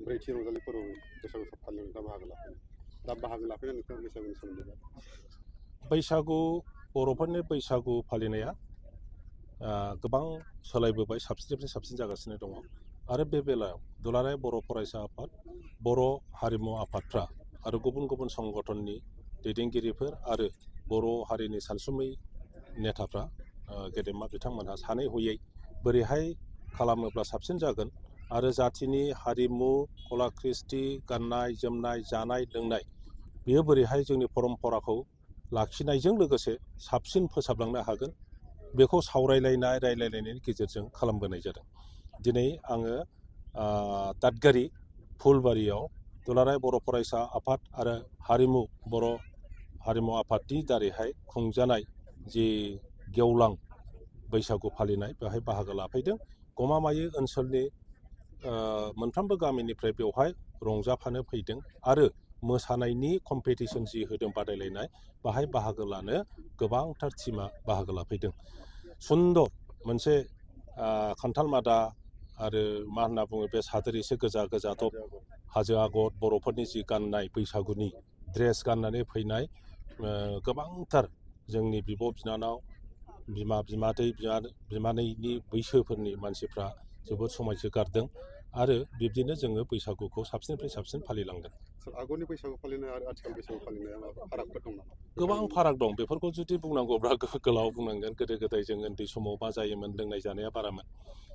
ब्रैथि रंजालि फोरबो बैसागु फालिनायाव नोंथाङा बाहागो लाफैदों। दा बाहागो लाफैनाय नोंथाङा बैसागुनि सोमोन्दै बैसागु बर'फोरनि बैसागु फालिनाया गोबां सोलायबोबाय, साबसिननिफ्राय साबसिन जागासिनो दङ। आरो बे बेलायाव दुलाराय बर' फरायसा आफाद, बर' हारिमु आफादफ्रा आरो गुबुन गुबुन संगठननि दैदेनगिरिफोर आरो बर' हारिनि सानसुमै नेताफ्रा गेदेमा बिथांमोनहा सानै हयै बोरैहाय खालामोब्ला साबसिन जागोन आरो जाथिनि हारिमु, कला कृष्टि, गाननाय जोमनाय, जानाय लोंनाय बेयो बोरैहाय जोंनि परम्पराखौ लाखिनायजों लोगोसे साबसिन फोसाबलांनो हागोन, बेखौ सावरायलायनाय रायलायलायनायनि गेजेरजों खालामबोनाय जादों। दिनै आङो दादगारि फुलबारियाव दुलाराय बर' फरायसा आफाद आरो बर' हारिमु आफादनि दारैहाय खुंजानाय जि गेवलां बैसागु फालिनाय बेवहाय बाहागो लाफैदों। गमामायै ओनसोलनि मोनफ्रोमबो गामिनिफ्राय बेवहाय रंजाफानो फैदों आरो मोसानायनि कम्पिटिसन जि होदों बादायलायनाय, बाहाय बाहागो लानो गोबांथार टिमा बाहागो लाफैदों। सुन्दर मोनसे खान्थाल मादा आरो मा होनना बुङो बे सादोर एसे गोजा गोजादब हाजो आगर, बर'फोरनि जि गाननाय बैसागुनि ड्रेस गाननानै फैनाय गोबांथार जोंनि बिब' बिनानाव, बिमादै बिमानैनि बैसोफोरनि मानसिफ्रा जोबोद समायसोगारदों आरो बिब्दिनो जोङो बैसागुखौ साबसिननिफ्राय साबसिन फालिलांदों। आगुनि बैसागु फालिनाय आरो आथिखाल बैसागु फालिनाया माबा फारागफोर दं नामा? गोबां फाराग दं। बेफोरखौ जुदि बुंनांगौब्ला गोलाव बुंनांगोन। गोदो गोदाय जों उन्दै समाव मा जायोमोन, लोंनाय जानाया बारामोन।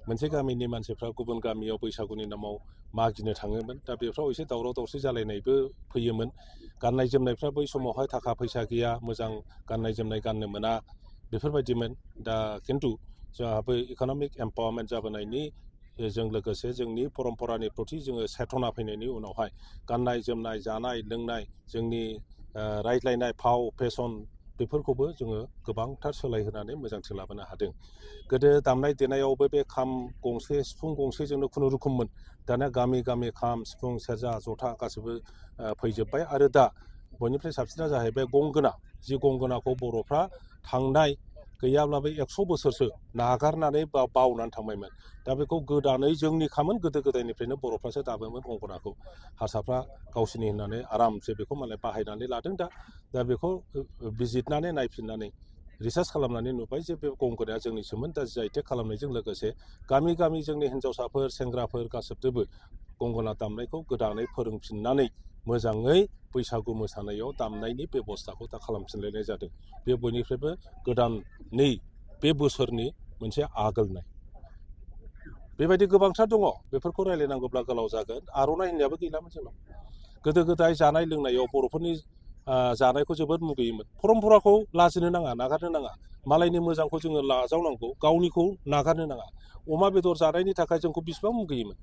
मोनसे गामिनि मानसिफ्रा गुबुन गामियाव बैसागुनि नामाव मागिनो थाङोमोन। दा बेफ्राव एसे दावराव दावसि जालायनायबो फैयोमोन। गाननाय जोमनायफ्रा बै समावहाय थाखा फैसा गैया, मोजां गाननाय जोमनाय गाननो मोना, बेफोरबायदिमोन। दा खिन्थु जोंहाबो इक'नमिक एम्पावारमेन्ट जाबोनायनि जों लोगोसे जोंनि परम्परानि प्रति जोङो सेथना फैनायनि उनावहाय गाननाय जोमनाय, जानाय लोंनाय, जोंनि रायज्लायनाय फाव फेसन बेफोरखौबो जोङो गोबांथार सोलायहोनानै मोजांथिं लाबोनो हादों। गोदो दामनाय देनायावबो बे खाम गंसे सिफुं गंसेजोंनो खुनुरुखुममोन। दाना गामि गामि खाम सिफुं सेरजा जथा गासैबो फैजोब्बाय। आरो दा बयनिफ्राय साबसिना जाहैबाय गंगोना, जि गंगोनाखौ बर'फ्रा थांनाय गैयाब्लाबो 100 बोसोरसो नागारनानै बावनानै थांबायमोन। दा बेखौ गोदानै जोंनि खामोन, गोदो गोदायनिफ्रायनो बर'फ्रासो दामोमोन गंगोनाखौ। हारसाफ्रा गावसिनि होननानै आरामसे बेखौ मालाय बाहायनानै लादों। दा बेखौ बिजिरनानै नायफिननानै रिसार्च खालामनानै नुबाय जे बे गंगोनाया जोंनिसोमोन। दा जि आइ टेग खालामनायजों लोगोसे गामि गामि जोंनि हिन्जावसाफोर सेंग्राफोर गासैबो गंगोना दामनायखौ गोदानै फोरोंफिननानै मोजाङै बैसागु मोसानायाव दामनायनि बेब'स्थाखौ दा खालामफिनलायनाय जादों। बे बयनिफ्रायबो गोदानै बे बोसोरनि मोनसे आगोलनाय। बेबायदि गोबांथार दङ, बेफोरखौ रायलायनांगौब्ला गोलाव जागोन। आर'नाइ होननायाबो गैलामोन जोंनाव। गोदो गोदाय जानाय लोंनायाव बर'फोरनि जानायखौ जोबोद मुगैयोमोन। परम्पराखौ लाजिनो नाङा, नागारनो नाङा। मालायनि मोजांखौ जोङो लाजावनांगौ, गावनिखौ नागारनो नाङा। अमा बेदर जानायनि थाखाय जोंखौ बेसेबां मुगैयोमोन,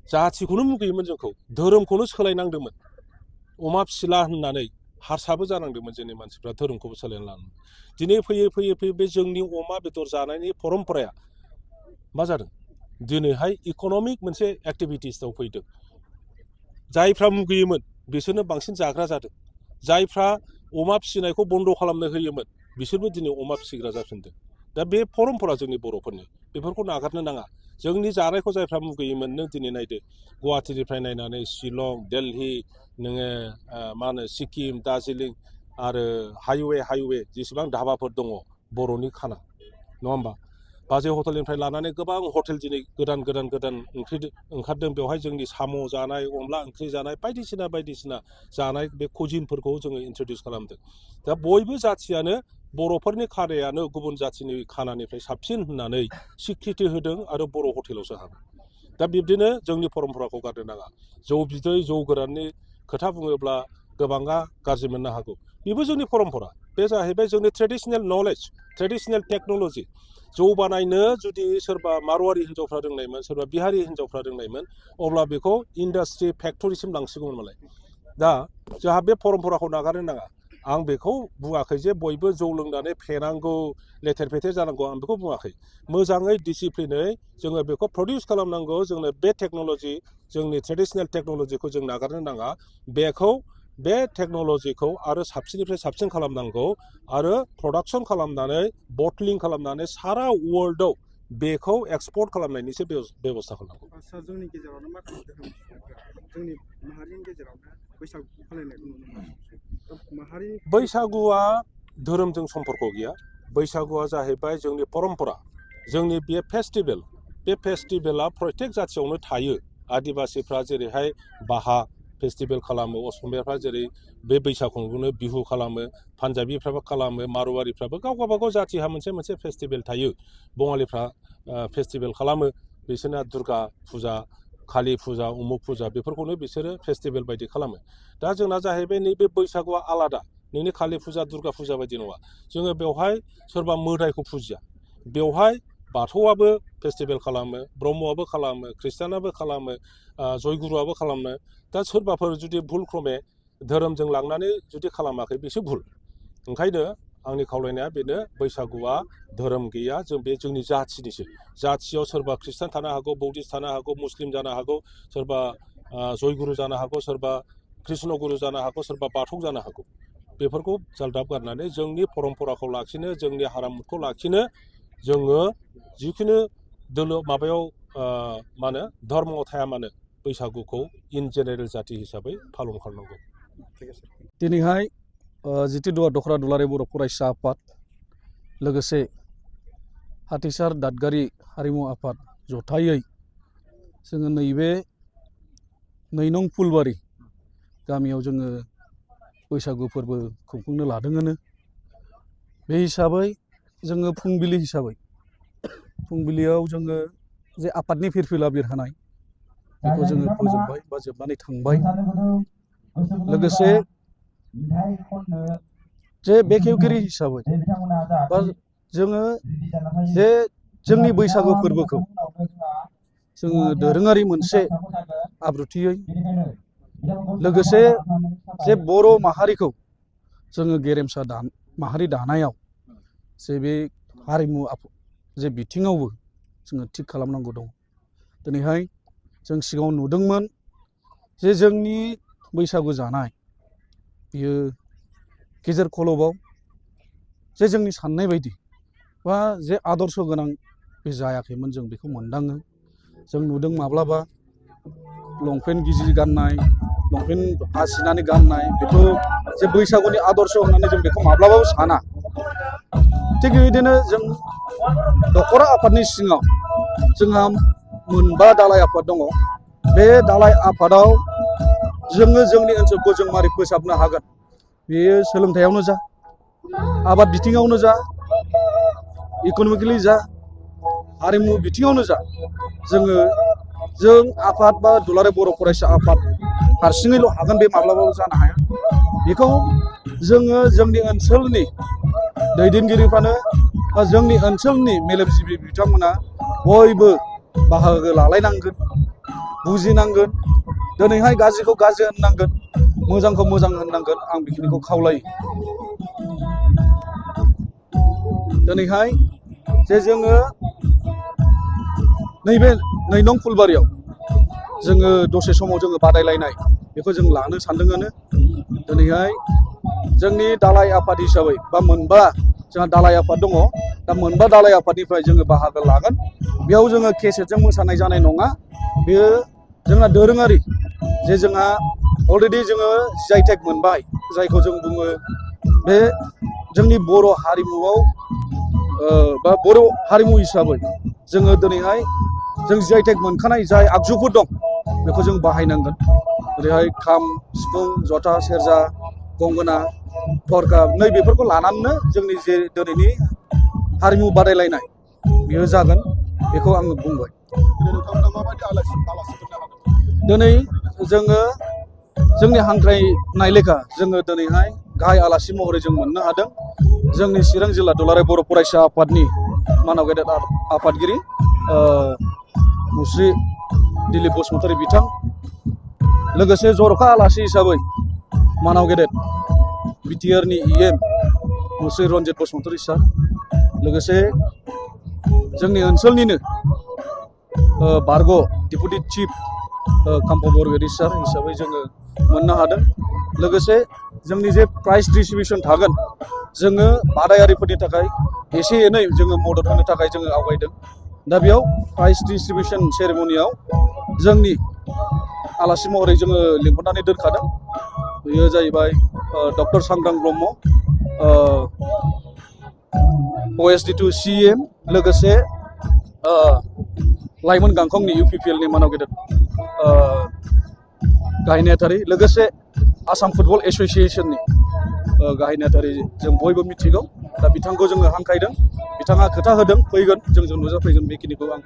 जाथिखौनो मुगैयोमोन जोंखौ, धोरोमखौनो सोलायनांदोंमोन। अमा फिसिला होननानै हारसाबो जानांदोंमोन जोंनि मानसिफ्रा, धोरोमखौबो सोलायना लानांगौ। दिनै फैयै फैयै फैयै बे जोंनि अमा बेदर जानायनि परम्पराया मा जादों, दिनैहाय इक'नमिक मोनसे एक्टिभिटिसआव फैदों। जायफ्रा मुगैयोमोन बिसोरनो बांसिन जाग्रा जादों। जायफ्रा अमा फिसिनायखौ बन्द' खालामनो होयोमोन बिसोरबो दिनै अमा फिसिग्रा जाफिनदों। दा बे परम्परा जोंनि बर'फोरनि, बेफोरखौ नागारनो नाङा। जोंनि जानायखौ जायफ्रा मुगैयोमोन, नों दिनै नायदो गुवाहाटिनिफ्राय नायनानै शिलं, दिल्ली, नोङो मा होनो सिक्किम, दार्जिलिं आरो हाइवे जेसेबां धाबाफोर दङ बर'नि खाना, नङा होमबा? बाजै हटेलनिफ्राय लानानै गोबां हटेल दिनै गोदान ओंख्रि ओंखारदों। बेवहाय जोंनि साम' जानाय, अनला ओंख्रि जानाय, बायदिसिना जानाय बे कुजिनफोरखौ जोङो इन्ट्रडिउस खालामदों। दा बयबो जाथियानो बर'फोरनि खानायानो गुबुन जाथिनि खानानिफ्राय साबसिन होननानै सिक्रिथि होदों आरो बर' हटेलावसो हाबो। दा बिब्दिनो जोंनि परम्पराखौ गारनो नाङा। जौ बिदै जौ गोराननि खोथा बुङोब्ला गोबाङा गाज्रि मोननो हागौ, बेबो जोंनि परम्परा। बे जाहैबाय जोंनि ट्रेडिसनेल नलेज, ट्रेडिसनेल टेक्न'लजि। जौ बानायनो जुदि सोरबा मारवारि हिन्जावफ्रा रोंनायमोन, सोरबा बिहारि हिन्जावफ्रा रोंनायमोन, अब्ला बेखौ इन्डास्ट्रि फेक्टरिसिम लांसिगौमोन मालाय। दा जोंहा बे परम्पराखौ नागारनो नाङा। आं बेखौ बुङाखै जे बयबो जौ लोंनानै फेनांगौ, लेथेर फेथेर जानांगौ, आं बेखौ बुङाखै। मोजाङै डिसिप्लिनै जोङो बेखौ प्रडिउस खालामनांगौ। जोंनो बे टेक्न'लजि, जोंनि ट्रेडिसनेल टेक्न'लजिखौ जों नागारनो नाङा। बे टेक्न'लजिखौ आरो साबसिननिफ्राय साबसिन खालामनांगौ आरो प्रडाक्सन खालामनानै बटलिं खालामनानै सारा वर्ल्डआव बेखौ एक्सपर्ट खालामनायनिसो बेबस्था खालामनांगौ। आदसा जोंनि गेजेरावनो माखासे धोरोम जोंनि माहारिनि गेजेरावनो बैसागु फालिनायखौ नुनो मोनो माहारि बैसागुआ धोरोमजों सम्पर्क गैया। बैसागुआ जाहैबाय जोंनि परम्परा, जोंनि बे फेस्टिभेल। बे फेस्टिभेला प्रत्येक जाथियावनो थायो। आदिबासिफ्रा जेरैहाय बाहा फेस्टिभेल खालामो, असमियाफ्रा जेरै बे बैसागुखौनो बिहु खालामो, पान्जाबिफ्राबो खालामो, मारवारिफ्राबो गाव गावबागाव जाथिहा मोनसे फेस्टिभेल थायो। बङालिफ्रा फेस्टिभेल खालामो, बिसोरना दुर्गा फुजा, कालि फुजा, उमुक फुजा बेफोरखौनो बिसोरो फेस्टिभेल बायदि खालामो। दा जोंना जाहैबाय नैबे बैसागुआ आलादा, नोंनि कालि फुजा दुर्गा फुजा बायदि नङा। जोङो बेवहाय सोरबा मोदायखौ फुजिया, बेवहाय बाथौआबो फेस्टिभेल खालामो, ब्रह्मआबो खालामो, ख्रिस्टानाबो खालामो, जयगुरुआबो खालामो। दा सोरबाफोर जुदि भुल क्रमे धोरोमजों लांनानै जुदि खालामाखै बेसो भुल। ओंखायनो आंनि खावलायनाया बेनो, बैसागुआ धोरोम गैया, जों बे जोंनि जाथिनिसो। जाथियाव सोरबा ख्रिस्टान थानो हागौ, बौद्धिस्ट थानो हागौ, मुस्लिम जानो हागौ, सोरबा जयगुरु जानो हागौ, सोरबा कृष्ण गुरु जानो हागौ, सोरबा बाथौ जानो हागौ। बेफोरखौ जालदाब गारनानै जोंनि परम्पराखौ लाखिनो, जोंनि हारिमुखौ लाखिनो जोङो जिखुनु माबायाव मा होनो धर्मआव थाया मानो बैसागुखौ इन जेनेरेल जाति हिसाबै पालन खालामनांगौ। दिनैहाय जितिदुवा दखरा दुलाराय बर' फरायसा आफाद लोगोसे हाथिसार दादगारि हारिमु आफाद जथायै जोङो नैबे 2 नं फुलबारि गामियाव जोङो बैसागु फोरबो खुंफुंनो लादोंआनो। बे हिसाबै जोङो फुंबिलियाव जोङो जे आफादनि फिरफिला बिरहोनाय बेखौ जोङो फोजोबबाय बा जोबनानै थांबाय। लोगोसे जे बेखेवगिरि हिसाबै बा जोङो जे जोंनि बैसागु फोरबोखौ जोङो दोरोङारि मोनसे आब्रुथियै लोगोसे जे बर' माहारिखौ जोङो गेरेमसा माहारि दानायाव जे बे हारिमु जे बिथिङावबो जोङो थिग खालामनांगौ दं। दिनैहाय जों सिगाङाव नुदोंमोन जे जोंनि बैसागु जानाय बियो गेजेर खलबाव जे जोंनि साननाय बायदि बा जे आदर्श गोनां बे जायाखैमोन, जों बेखौ मोनदाङो। जों नुदों माब्लाबा लंपेन्ट गिजि गाननाय, लंपेन्ट आसिनानै गाननाय, बेथ' जे बैसागुनि आदर्श होननानै जों बेखौ माब्लाबाबो साना। थिग बेबायदिनो जों दखरा आफादनि सिङाव जोंहा 9 दालाय आफाद दङ। बे दालाय आफादाव जोङो जोंनि ओनसोलखौ जों मारै फोसाबनो हागोन, बेयो सोलोंथायावनो जा, आबाद बिथिङावनो जा, इक'नमिकेलि जा, हारिमु बिथिङावनो जा, जों आफाद बा दुलाराय बर' फरायसा आफाद हारसिङैल' हागोन बे माब्लाबाबो जानो हाया। बेखौ जोङो जोंनि ओनसोलनि दैदेनगिरिफ्रानो बा जोंनि ओनसोलनि मेलेमजिबि बिथांमोना बयबो बाहागो लालायनांगोन, बुजिनांगोन। दिनैहाय गाज्रिखौ गाज्रि होननांगोन, मोजांखौ मोजां होननांगोन। आं बेखिनिखौ खावलायो। दिनैहाय जे जोङो नैबे 2 नं फुलबारियाव जोङो दसे समाव जोङो बादायलायनाय बेखौ जों लानो सानदोंआनो। दिनैहाय जोंनि दालाय आफाद हिसाबै बा 9 जोंहा दालाय आफाद दङ। दा 9 दालाय आफादनिफ्राय जोङो बाहागो लागोन। बेयाव जोङो केसेटजों मोसानाय जानाय नङा। बेयो जोंना दोरोङारि जे जोंहा अलरेडि जोङो GI टेग मोनबाय, जायखौ जों बुङो बे जोंनि बर' हारिमुआव बा बर' हारिमु हिसाबै जोङो दिनैहाय जों GI टेग मोनखानाय जाय आगजुफोर दं बेखौ जों बाहायनांगोन। ओरैहाय खाम, सिफुं, जथा, सेरजा, गंगोना, थरखा, नै बेफोरखौ लानानैनो जोंनि जे दिनैनि हारिमु बादायलायनाय बेयो जागोन, बेखौ आङो बुंबाय। दिनै जोङो जोंनि हांख्रायनाय लेखा जोङो दिनैहाय गाहाय आलासि महरै जों मोननो हादों जोंनि चिरां जिल्ला दुलाराय बर' फरायसा आफादनि मानाव गेदेर आफादगिरि मुस्रि दिलीप बसुमतारी बिथां, लोगोसे जर'खा आलासि हिसाबै मानाव गेदेर बिटिआरनि EM मुस्रि रन्जित बसुमतारी सार, लोगोसे जोंनि ओनसोलनिनो बारग' डेपुटि चिफ काम्प बरगयारि सार हिसाबै जोङो मोननो हादों। लोगोसे जोंनि जे प्राइज डिस्ट्रिबिउसन थागोन, जोङो बादायारिफोरनि थाखाय एसे एनै जोङो मदद होनो थाखाय जोङो आवगायदों। दा बेयाव प्राइज डिस्ट्रिबिउसन सेरेमनियाव जोंनि आलासि महरै जोङो लिंहरनानै दोनखादों। बेयो जाहैबाय डक्टर सांग्रां ब्रह्म, OSD2 CEM, लोगोसे लाइमोन गांखंनि UPPL नि मानाव गेदेर गाहाय नेहाथारि, लोगोसे आसाम फुटबल एस'सिएशननि गाहाय नेहाथारि जों बयबो मिथिगौ। दा बिथांखौ जोङो हांख्रायदों, बिथाङा खोथा होदों फैगोन, जोंजों नुजाफैगोन, बेखिनिखौ आं